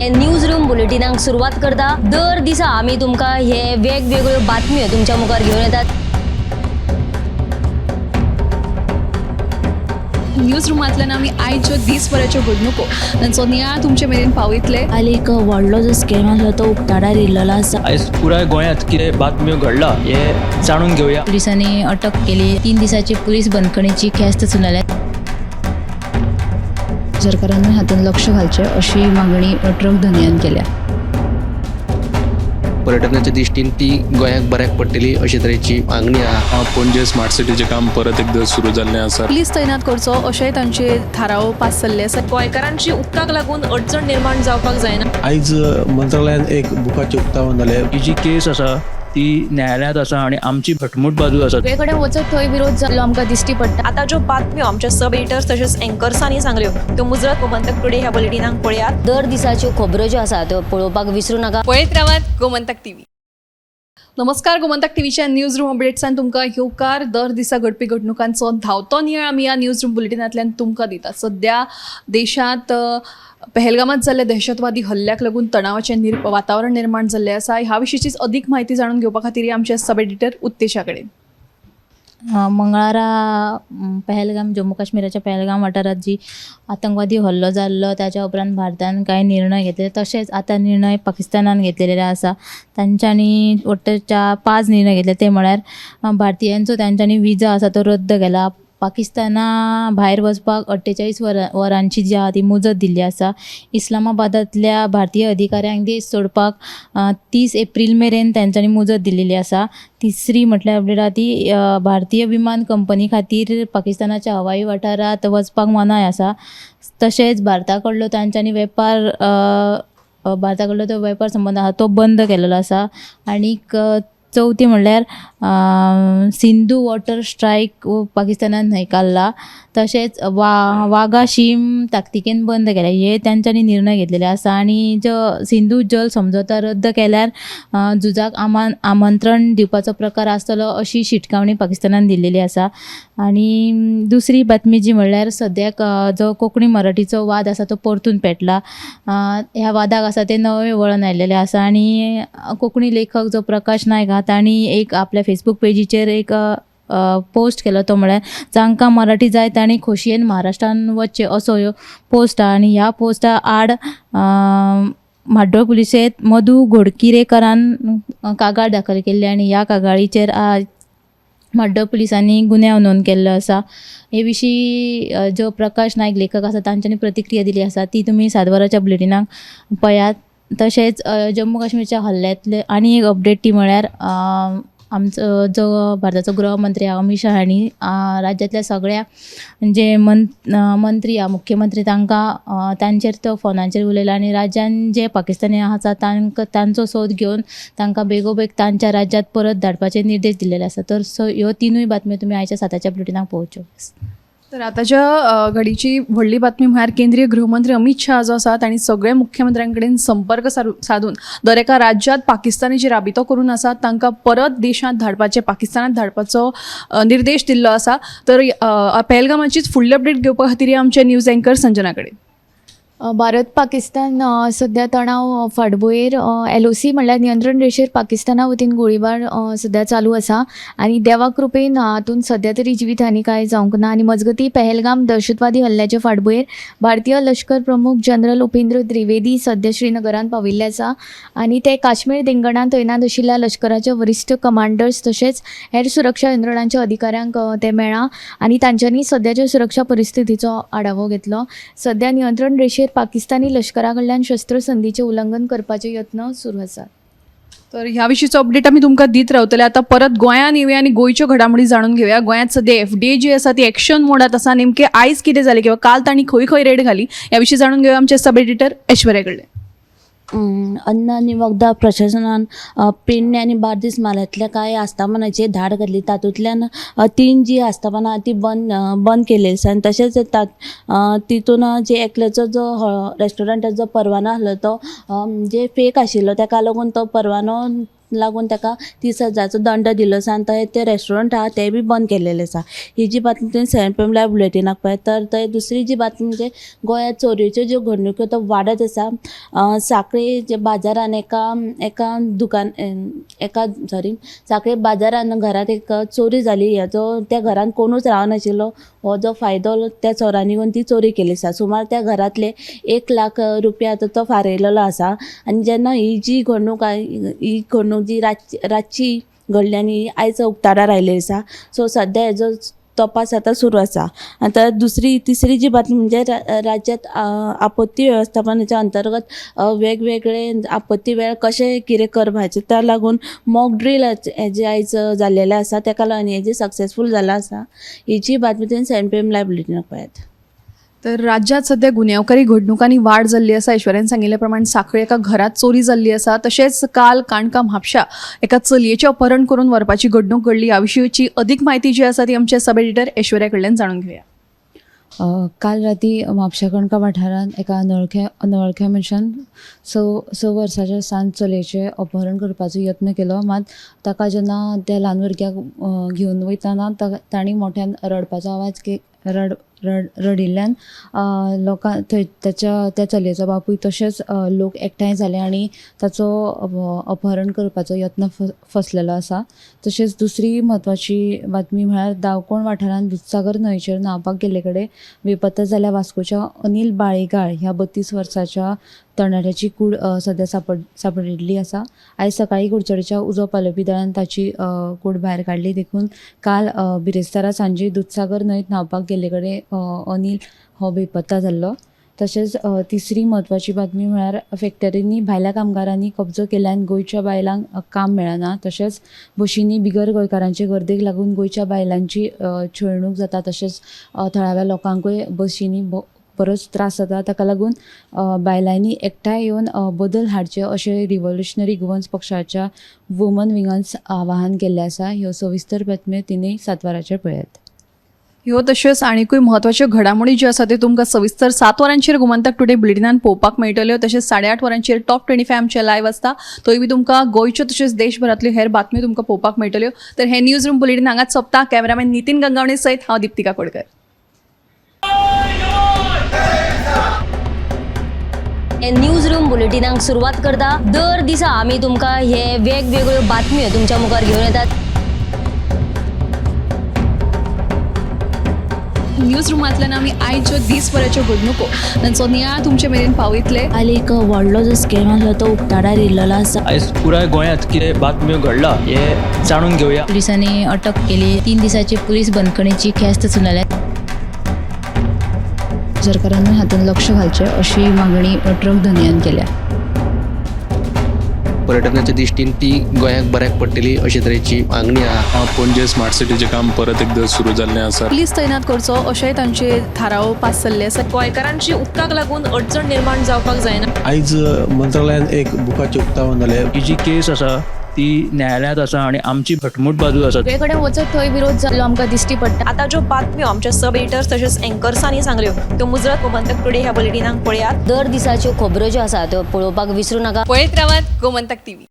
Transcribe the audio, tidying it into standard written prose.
News room बुलेटिनाक सुरवात करता. दर दिसा आमी तुमकां हे वेगवेगळ्यो बातम्यो तुमच्या मुखार घेवन येतात. न्यूज रुमांतल्यान आमी आयच्यो दीसभराच्यो घडणुको तांचो नियाळ तुमचे मेरेन पावयतले. काल एक व्हडलो जो स्कॅम आसलो तो उक्ताडार येयल्लो आसा. आयज पुराय गोंयांत कितें बातम्यो घडला हें जाणून घेवया. पुलिसांनी अटक केली. 3 दिसाची पुलीस बंदखणीची ख्यास्त सुनायल्या. सरकारान हातूंत लक्ष घालचें अशी मागणी ट्रक धनयान केल्या. पर्यटनाच्या दृश्टीन ती गोंयाक बऱ्याक पडटली अशे तरेची मागणी आहा. पणजे स्मार्ट सिटीचें काम परत एकदां सुरू जाल्लें आसा. पुलीस तैनात करचो अशेंय तांचे थाराव पास जाल्ले आसा. गोंयकारांची उदकाक लागून अडचण निर्माण जावपाक जायना. आयज मंत्रालयान एक बुकाचें उक्तावण जालें. ही जी केस आसा ती न्यायालयांत आसा आनी आमची घटमूट बाजू आसा. सगळे कडेन वचत थंय विरोध जाल्लो आमकां दिश्टी पडटा. आतां ज्यो बातम्यो आमच्या सब एडिटर्स तशेंच एंकर्सांनी सांगल्यो त्यो मुजरत गोमंतक टुडे ह्या बुलेटिनाक पळयात. दर दिसाच्यो खबरो ज्यो आसा त्यो पळोवपाक विसरूं नाका. पळयत रावात गोमंतक टीव्ही. नमस्कार, गोमंतक टीव्हीच्या न्यूज रूम अपडेट्सान तुमकां येवकार. दर दिसा घडपी घडणुकांचो धांवतो नियाळ आमी ह्या न्यूज रूम बुलेटिनांतल्यान तुमकां दितात. सद्या देशांत पहलगामात जाल्ल्या दहशतवादी हल्ल्याक लागून तणावाचें वातावरण निर्माण जाल्लें आसा. ह्या विशींचीच अदीक म्हायती जाणून घेवपा खातीर आमचे सब एडिटर उत्तेशा कडेन. मंगळारा पहलगाम, जम्मू काश्मीराच्या पहलगाम वाठारांत जी आतंकवादी हल्लो जाल्लो ताच्या उपरांत भारतान कांय निर्णय घेतले, तशेंच आतां निर्णय पाकिस्तानान घेतलेले आसा. तांच्यांनी वट्ट 4-5 निर्णय घेतले. ते म्हळ्यार भारतीयांचो तांच्यांनी विजा आसा तो रद्द केला. पाकिस्ताना भायर वचपाक 48 वरांची जी आहा ती मुजत दिल्ली आसा. इस्लामाबादांतल्या भारतीय अधिकाऱ्यांक देश सोडपाक 30 एप्रील मेरेन तांच्यांनी मुजत दिल्ली आसा. तिसरी म्हटल्यार अपडेट आहा ती भारतीय विमान कंपनी खातीर पाकिस्तानाच्या हवाई वाठारांत वचपाक मनाय आसा. तशेंच भारता कडलो तांच्यांनी वेपार भारता कडलो तो वेपार संबंद आहा तो बंद केलेलो आसा. आनीक चवथी म्हणल्यार सिंधू वॉटर स्ट्रायक पाकिस्तानान न्हयकारला. तशेंच वागा शीम ताकतिकेन बंद केल्या. हे तांच्यांनी निर्णय घेतलेले आसा. आनी जो सिंधू जल समजोता रद्द केल्यार झुजाक आमंत्रण दिवपाचो प्रकार आसतलो अशी शिटकावणी पाकिस्तानान दिल्लेली आसा. आनी दुसरी बातमी जी म्हणल्यार सद्याक जो कोंकणी मराठीचो वाद आसा तो परतून पेटला. ह्या वादाक आसा ते नवें वळण आयिल्लें आसा. आनी कोंकणी लेखक जो प्रकाश नायक आहा तांणी एक आपल्या फेसबूक पेजीचेर एक पोस्ट केलो. तो म्हळ्यार जांकां मराठी जाय तांणी खोशयेन महाराष्ट्रान वचचें असो ह्यो पोस्ट आहा. आनी ह्या पोस्टा आड म्हाड्डोळ पुलिशेंत मधू घोडकिरेकरान कागाळ दाखल केल्ली आनी ह्या कागाळीचेर आज म्हाड्डोळ पुलिसांनी गुन्यांव नोंद केल्लो आसा. हे विशीं जो प्रकाश नायक लेखक आसा तांच्यांनी प्रतिक्रिया दिली आसा ती तुमी 7 वरांच्या बुलेटिनाक पळयात. तशेंच जम्मू काश्मीरच्या हल्ल्यांतले आनी एक अपडेट ती म्हळ्यार आमचो जो भारताचो गृहमंत्री आहा अमीत शाह हांणी राज्यांतल्या सगळ्या जे मंत्री आहा मुख्यमंत्री तांकां तांचेर तो फोनाचेर उलयला आनी राज्यान जे पाकिस्तानी आसा तांकां तांचो सोद घेवन तांकां बेगोबेग तांच्या राज्यांत परत धाडपाचे निर्देश दिल्लेले आसा. तर सो ह्यो 3 बातम्यो तुमी आयच्या 7च्या बुलेटिनाक पळोवच्यो. तर आतांच्या घडीची व्हडली बातमी म्हळ्यार केंद्रीय गृहमंत्री अमीत शाह जो आसा तांणी सगळे मुख्यमंत्र्यां कडेन संपर्क साधून दर एका राज्यांत पाकिस्तानी जे राबितो करून आसा तांकां परत देशांत धाडपाचे, पाकिस्तानांत धाडपाचो निर्देश दिल्लो आसा. तर पहलगामाचीच फुडली अपडेट घेवपा खातीर आमचे न्यूज एंकर संजना कडेन. भारत पाकिस्तान सद्या तणाव फाटभुंयेर LOC म्हणल्यार नियंत्रण रेशेर पाकिस्ताना वतीन गोळीबार सद्या चालू आसा आनी देवा कृपेन हातूंत सद्या तरी जिवीत हानी कांय जावंक ना. आनी मजगती पहलगाम दहशतवादी हल्ल्याचे फाटभुंयेर भारतीय लश्कर प्रमुख जनरल उपेंद्र द्विवेदी सद्या श्रीनगरांत पाविल्ले आसा आनी ते काश्मीर देंगणांत तैनात आशिल्ल्या लश्कराचे वरिश्ठ कमांडर्स तशेंच हेर सुरक्षा यंत्रणांच्या अधिकाऱ्यांक ते मेळ्ळा आनी तांच्यांनी सद्याच्या सुरक्षा परिस्थितीचो आढावो घेतलो. सद्या नियंत्रण रेशेर पाकिस्तानी लश्करा कडल्यान शस्त्रसंधीचें उल्लंघन करपाचे यत्न सुरू आसात. तर ह्या विशींचो अपडेट आमी तुमकां दीत रावतले. आतां परत गोंयांत येवया आनी गोंयच्यो घडामोडी जाणून घेवया. गोंयांत सद्या FDA जी आसा ती एक्शन मोडात आसा. नेमकें आयज कितें जालें किंवा काल तांणी खंय खंय रेड घाली ह्या विशीं जाणून घेवया आमचे सब एडिटर ऐश्वर्या कडल्यान. अन्न आनी वखदां प्रशासनान पेडणे आनी बार्देस म्हालांतल्या कांय आस्थापनांचेर धाड घातली. तातूंतल्यान 3 जी आस्थापनां ती बंद केल्ली आसा. आनी तशेंच तितून जे एकल्याचो जो रेस्टॉरंटाचो परवानो आसलो तो म्हणजे फेक आशिल्लो, ताका लागून तो परवानो लागून ताका 30,000चो दंड दिलो आसा आनी थंय तें रेस्टॉरंट आहा तें बी बंद केलेलें आसा. ही जी बातमी तुमी 7 PM live बुलेटिनाक पळयात. तर थंय दुसरी जी बातमी म्हणजे गोंयांत चोरयेच्यो ज्यो घडणुक्यो त्यो वाडत आसा. साखळे जे बाजारान एका एका दुकान एका सॉरी साखळे बाजारान घरांत एक चोरी जाली. हेजो त्या घरान कोणूच रावनाशिल्लो, हो जो फायदो त्या चोरांनी घेवन ती चोरी केली आसा. सुमार त्या घरांतले 1 लाख रुपया तो फारयलेलो आसा. आनी जेन्ना ही जी घडणूक ही घडणूक जी रातची घडली आनी आयज उक्ताडार आयिल्ली आसा. सो सद्या हेजो तपास आतां सुरू आसा. आतां तिसरी जी बातमी म्हणजे राज्यांत आपत्ती वेवस्थापनाच्या अंतर्गत वेगवेगळे आपत्ती वेळ कशें कितें करपाचें त्या लागून मॉक ड्रील हेजें आयज जाल्लेलें आसा तेका लागून हेजें सक्सेसफूल जालां आसा. ही जी बातमी तुवें 7 PM live बुलेटिनाक पळयात. तर राज्यात सध्या गुन्यांवकारी घडणुकांनी वाड जाल्ली आसा. ऐश्वर्यान सांगिल्ल्या प्रमाण साखळे एका घरात चोरी जाल्ली आसा. तशेंच काल काणका म्हापशा एका चलयेचें अपहरण करून व्हरपाची घडणूक घडली. ह्या विशींची अदीक म्हायती जी आसा ती आमचे सब एडिटर ऐश्वर्या कडल्यान जाणून घेवया. काल राती म्हापशा कणका वाठारांत एका अनवळख्या मनशान 6 वर्साच्या सान चलयेचें अपहरण करपाचो यत्न केलो. मात ताका जेन्ना त्या ल्हान भुरग्याक घेवन वयतना तांणी मोठ्यान रडपाचो आवाज रडिल्ल्यान लोकां थंय त्या चलयेचो बापूय तशेंच लोक एकठांय जाले आनी ताचो अपहरण करपाचो यत्न फसलेलो आसा. तशेंच दुसरी म्हत्वाची बातमी म्हळ्यार दावकोण वाठारांत दुदसागर न्हंयचेर न्हांवपाक गेल्ले कडेन बेपत्ता जाल्ल्या वास्कोच्या अनिल बाळेगाळ ह्या 32 वर्साच्या तरणाट्याची कूड सद्या सांपडिल्ली आसा. आयज सकाळीं कुडचडेच्या उजो पालोवपी दळान ताची कूड भायर काडली. देखून काल बिरेस्तारा सांजे दुदसागर न्हंयत न्हांवपाक गेल्ले कडेन अनिल हो बेपत्ता जाल्लो. तशेंच तिसरी म्हत्वाची बातमी म्हळ्यार फॅक्टरींनी भायल्या कामगारांनी कब्जो केल्ल्यान गोंयच्या बायलांक काम मेळना. तशेंच बशींनी बिगर गोंयकारांचे गर्देक लागून गोंयच्या बायलांची छळणूक जाता. तशेंच थळाव्या लोकांकूय बशींनी बरोच त्रास जाता. ताका लागून बायलांनी एकठांय येवन बदल हाडचे अशें रिव्होल्युशनरी गोवन्स पक्षाच्या वुमन विंगान आवाहन केल्लें आसा. ह्यो सविस्तर बातम्यो 3-7 वरांचेर पळयात. ह्यो तश्योच आनीकूय म्हत्वाच्यो घडामोडी ज्यो आसा त्यो तुमकां सविस्तर 7 वरांचेर गोमंतक टुडे बुलेटिनान पळोवपाक मेळटल्यो. तशेंच 8:30 वरांचेर टॉप 25 आमचें लायव्ह आसता, थंय बी तुमकां गोंयच्यो तशेंच देशभरांतल्यो हेर बातम्यो तुमकां पळोवपाक मेळटल्यो. तर हे न्यूज रूम बुलेटीन हांगाच सोंपता. कॅमेरामॅन नितीन गंगावणे सयत हांव दीप्तिका कोडकर. हे न्यूज रूम बुलेटिनाक सुरवात करता. दर दिसा आमी तुमकां हे वेगवेगळ्यो बातम्यो तुमच्या मुखार घेवन येतात. न्यूज रुमांतल्यान आमी आयच्यो दीसभराच्यो घडणुको तांचो नियाळ तुमचे मेरेन पावयतले. काल एक व्हडलो जो स्कॅम आसलो तो उक्ताडार येयल्लो आसा. आयज पुराय गोंयांत कितें बातम्यो घडला हें जाणून घेवया. पुलिसांनी अटक केली. 3 दिसाची पुलीस बंदखणीची ख्यास्त सुनायल्या. सरकारान हातूंत लक्ष घालचें अशी मागणी ट्रक धनयान केल्या. पर्यटनाच्या दृश्टीन ती गोंयाक बऱ्याक पडटली अशे तरेची मागणी आहा. पणजे स्मार्ट सिटीचें काम परत एकदां सुरू जाल्लें आसा. पुलीस तैनात करचो अशेंय तांचे थाराव पास जाल्ले आसा. गोंयकारांची उदकाक लागून अडचण निर्माण जावपाक जायना. आयज मंत्रालयान एक बुकाचें उक्तावण जालें. ही जी केस आसा ती न्यायालयांत आसा आनी आमची घटमूट बाजू आसा. सगळे कडेन वचत थंय विरोध जाल्लो आमकां दिश्टी पडटा. आतां ज्यो बातम्यो आमच्या सब एडिटर्स तशेंच एंकर्सांनी सांगल्यो त्यो मुजरत गोमंतक टुडे ह्या बुलेटिनाक पळयात. दर दिसाच्यो खबरो ज्यो आसा त्यो पळोवपाक विसरू नाका. पळयत रावात गोमंतक टीव्ही.